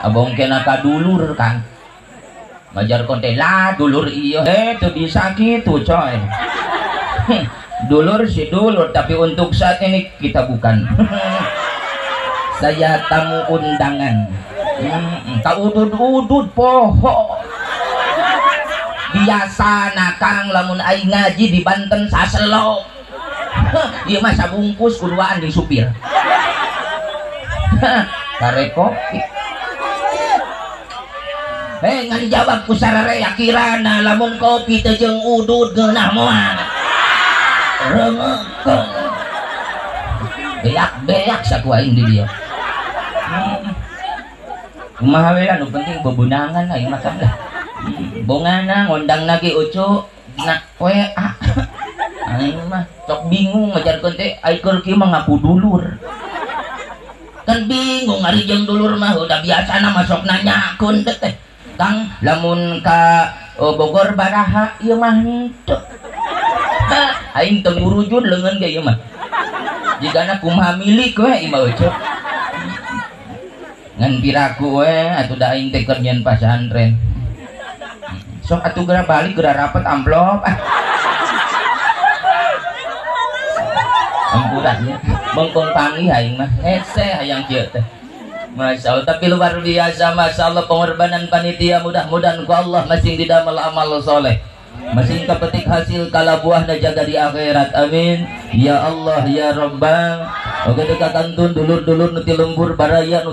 Abong kena ka dulur Kang. Majar konte lah dulur iya. Teu bisa kitu coy. Dulur si dulur, tapi untuk saat ini kita bukan. Saya tamu undangan. Tak udud-udud poho. Biasa nakang lamun aing ngaji di Banten saselok. Ieu mah sabungkus kuduaan di supir. Kare kopi. Ngan jawab ku sararea kirana lamun kopi teu jeung udud geunah moal. Reungeukeun. Beak-beak saku aing di dieu. Kumaha we lah nu penting bebunangan aing mah lah. Bongana ngondang lagi ucu na WA. Aing mah sok bingung ngajarkeun teh ai keur kieu mah ngaku dulur. Kan bingung ari jeung dulur mah udah biasana mah sok nanyakeun teh. Kang lamun ka Bogor baraha ieu mah henteu. Aing teu ngurujud leungeun ge ieu mah. Jigana kumaha milik we ieu mah ucu. Ngan piraku we atuh da aing teh keur nyeun pasantren. Sok atuh geura balik geura rapet amplop. Ampura nya. Bengkong panggih aing mah hese hayang kieu teh. Masya Allah, tapi luar biasa, Masya Allah pengorbanan panitia, mudah-mudahan ku Allah masing didamel amal soleh, masing kapetik hasil kalabuahna jaga di akhirat, amin ya Allah ya Rabbal. Oke deka kantun dulur-dulur nu ti lembur baraya nu